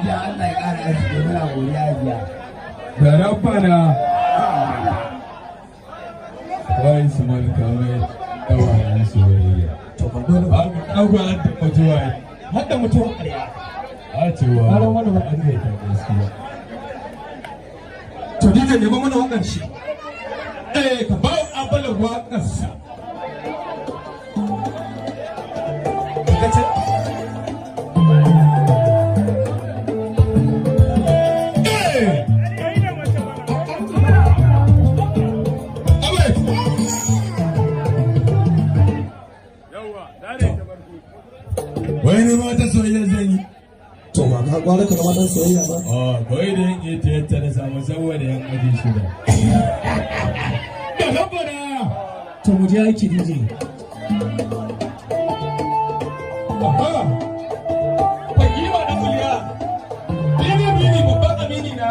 Hajiya, Allah ya ƙara arziki, muna godiya, Hajiya. Da rabbana. Wai su malka mai ɗawayen soyayya. To ba dole ba. Ba ka ɗauka har da mutuwa. Har da mutuwa ƙarya. A cewa Har wani ba. an zai ta gaskiya. To DJ, nemo mana waƙar shi. Eh, ka ba wa Abala waƙarsa. Ka ce? Eh! Awai! Wai ni ma ta soyayya zan yi. To ba ka gwara ka zama dan soyayya ba. Ah, kawai da yan iya ta na samu saboda yan aji shida. Da rabbana! To mu je aiki, DJ. Aha! Fakima da kuliya! Bini bini babban amini na.